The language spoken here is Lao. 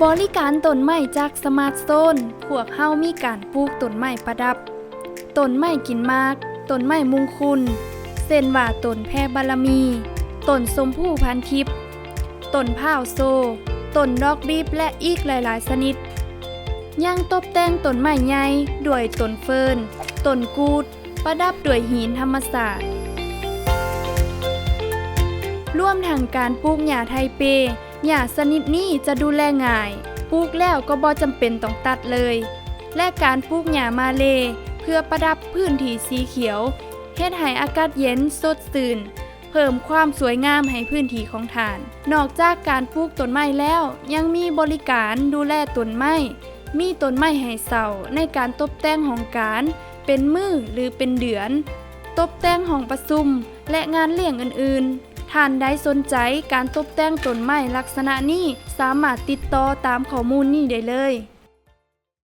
ບໍລິການຕົ້ນໄມ້ຈາກສະມາດໂຊນ, ພວກເຮົາມີການປູກຕົ້ນໄມ້ປະດັບ, ຕົ້ນໄມ້ກິນໝາກ, ຕົ້ນໄມ້ມຸງຄຸນ, ເຊັ່ນວ່າຕົ້ນແຜ່ບາລະມີ, ຕົ້ນຊົມພູພັນທິບ, ຕົ້ນພ້າວໂຊ, ຕົ້ນດອກບີບ ແລະ ອີກຫຼາຍໆຊະນິດ. ຍັງຕົບແຕ່ງຕົ້ນໄມ້ໃຫຍ່ດ້ວຍຕົ້ນເຟີນ, ຕົ້ນກູດ, ປະດັບດ້ວຍຫີນທຳມະຊາດ. ລວມທັງການປູກຫຍ້າໄທເປ, ຫຍ້າຊະນິດນີ້ຈະດູແລງ່າຍ, ປູກແລ້ວກໍບໍ່ຈຳເປັນຕ້ອງຕັດເລີຍ ແລະ ການປູກຫຍ້າມາເລ ເພື່ອປະດັບພື້ນທີ່ສີຂຽວ, ເຮັດໃຫ້ອາກາດເຢັນສົດຊື່ນ, ເພີ່ມຄວາມສວຍງາມໃຫ້ພື້ນທີ່ຂອງທ່ານ. ນອກຈາກການປູກຕົ້ນໄມ້ແລ້ວ, ຍັງມີບໍລິການດູແລຕົ້ນໄມ້, ມີຕົ້ນໄມ້ໃຫ້ເຊົ່າໃນການຕົບແຕ່ງຫ້ອງການເປັນມື້ ຫຼື ເປັນເດືອນ, ຕົບແຕ່ງຫ້ອງປະຊຸມ ແລະ ງານລ້ຽງອື່ນໆ. ທ່ານໃດສົນໃຈການຕົບແຕ່ງຕົ້ນໄມ້ລັກສະນະນີ້, ສາມາດຕິດຕໍ່ຕາມຂໍ້ມູນນີ້ໄດ້ເລີຍ.